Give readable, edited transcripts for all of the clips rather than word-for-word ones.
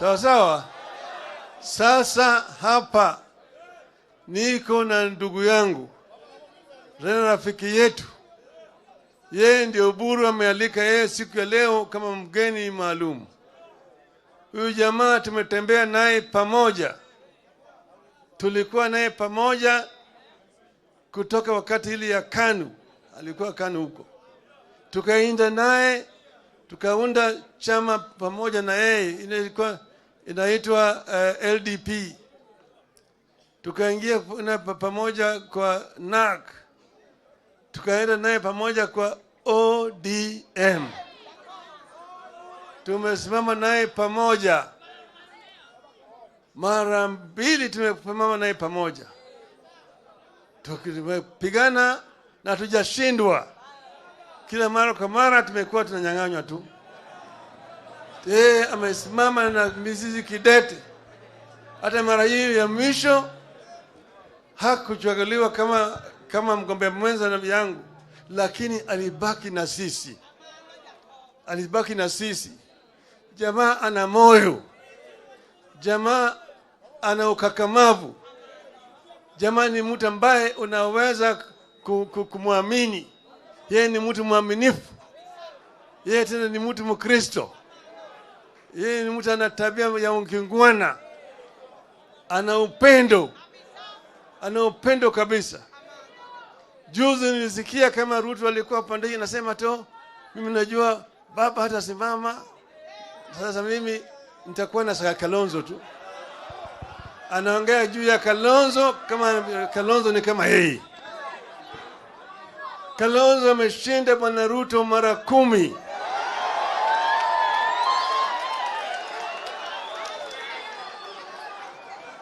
Sawa sawa. Sasa hapa niko na ndugu yangu tena rafiki yetu, yeye ndio Oburu amealika yeye siku ya leo kama mgeni maalum. Huyu jamaa tumetembea naye pamoja, tulikuwa naye pamoja kutoka wakati ile ya KANU, alikuwa KANU huko, tukainda naye tukaunda chama pamoja na yeye, ilikuwa inaitwa LDP. Tukaingia na pamoja kwa NARC, tukaenda naye pamoja kwa ODM, tumesimama naye pamoja mara mbili, tumesimama naye pamoja, tumepigana na tujashindwa. Kila mara kwa mara tumekuwa tunanyang'anywa tu. Yeye amesimama na mizizi kidete. Hata mara hii ya mwisho hakuchaguliwa kama mgombea mwenza na yangu, lakini alibaki na sisi, alibaki na sisi. Jamaa ana moyo, jamaa ana ukakamavu, jamaa ni mtu ambaye unaweza kumwamini. Yeye ni mtu mwaminifu, yeye tena ni mtu Mkristo, yeye ni mtu ana tabia ya ukingwana, ana upendo, ana upendo kabisa. Juzi nilisikia kama Ruto alikuwa pande hii anasema tu, mimi najua baba hatasimama, sasa mimi nitakuwa na Kalonzo tu. Anaongea juu ya Kalonzo kama Kalonzo ni kama yeye. Kalonzo ameshinda bwana Ruto mara 10.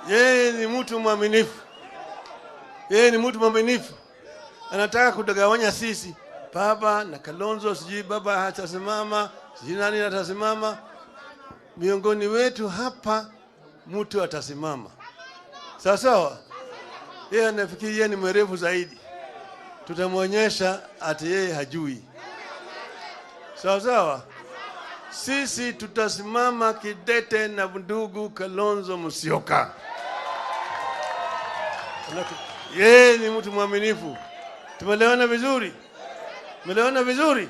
Yeye ni mtu mwaminifu, yeye ni mtu mwaminifu. Anataka kutugawanya sisi, baba na Kalonzo, sijui baba hatasimama, sijui nani atasimama. Miongoni wetu hapa mtu atasimama, sawa sawa. Yeye anafikiri yeye ni mwerevu zaidi, tutamwonyesha ati yeye hajui, sawa sawa. Sisi tutasimama kidete na ndugu Kalonzo Musyoka. Yeye ni mtu mwaminifu. Tumeelewana vizuri? Tumeelewana vizuri?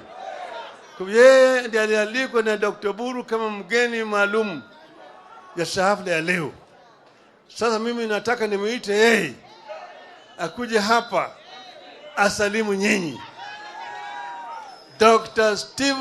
Yeye ndiye alialikwa na Dr. Oburu kama mgeni maalum ya hafla ya leo. Sasa mimi nataka nimuite yeye akuje hapa asalimu nyinyi. Dr. Steve